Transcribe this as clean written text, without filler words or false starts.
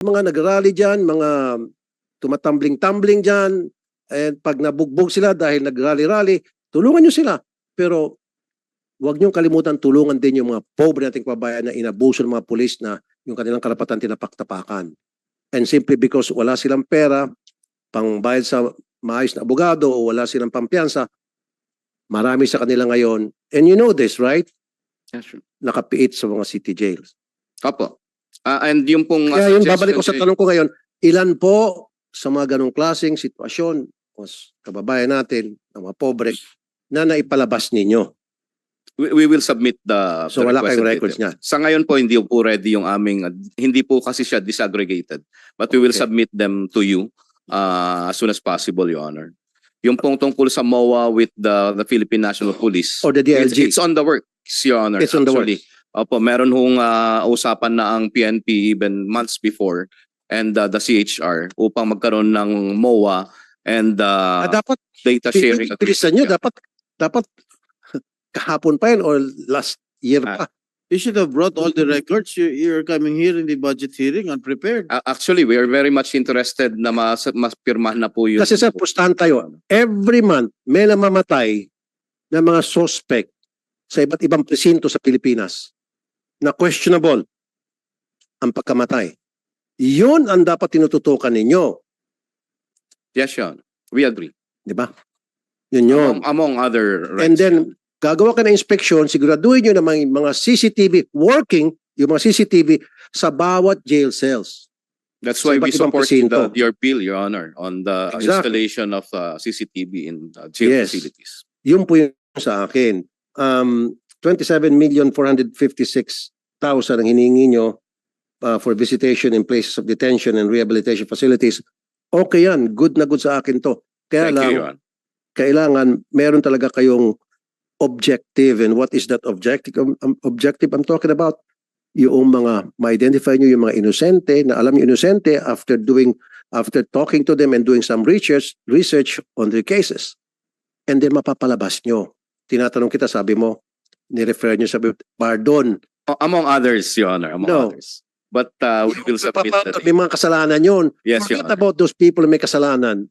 Mga nag-rally dyan, mga tumatambling-tambling dyan, and pag nabugbog sila dahil nag-rally-rally, tulungan nyo sila. Pero huwag nyo kalimutan tulungan din yung mga pobre nating kababayan na inabuso ng mga pulis na yung kanilang karapatan tinapaktapakan. And simply because wala silang pera, pangbayad sa maayos na abogado o wala silang pampiyansa, marami sa kanila ngayon, and you know this, right? Yeah, sure. Nakapiit sa mga city jails. Opo. And yung pong Kaya yun, babalik ko sa tanong ko ngayon, ilan po sa mga ganong klaseng sitwasyon o kababayan natin, ng mga pobre, na naipalabas ninyo? we will submit the So wala kayong requested records details. niya? Sa ngayon po, hindi po ready yung aming, hindi po kasi siya disaggregated. But we will Okay. submit them to you as soon as possible, Your Honor. Yung pong tungkol sa MOA with the Philippine National Police. Or the DLG? It's on the works, Your Honor. It's on the actually. Opo, meron hong usapan na ang PNP even months before and the CHR upang magkaroon ng MOA and Dapat data sharing bilisan nyo, dapat kahapon pa yun or last year pa. You should have brought all the records. You're coming here in the budget hearing unprepared. Actually, we are very much interested na mas pirmahan na po yung... Kasi sir, pustahan tayo. Every month, may namamatay na mga suspect sa iba't ibang presinto sa Pilipinas na questionable ang pagkamatay. Yun ang dapat tinututukan ninyo. Yes, Your Honor. We agree. Di ba? Yun yun. Among other rights. And then, gagawa ka ng inspeksyon, siguraduhin nyo na mga CCTV working, yung mga CCTV sa bawat jail cells. That's sa why iba't we ibang support presinto. your bill, Your Honor, on the Exactly. installation of CCTV in jail Yes. facilities. Yun po yung sa akin. 27,456,000 ang hiningi nyo for visitation in places of detention and rehabilitation facilities. Okay yan. Good na good sa akin to. Kaya Thank lang, you, Your Honor. kailangan meron talaga kayong objective. And what is that objective? Objective I'm talking about, yung mga ma-identify nyo yung mga inosente na alam nyo inosente after talking to them and doing some research on their cases. And then mapapalabas nyo. Tinatanong kita, sabi mo, ni-refer nyo sabi, pardon. Among others, Your Honor, among No. others. But we will submit that. May mga kasalanan yun. Yes, Your Forget Honor. about those people na may kasalanan.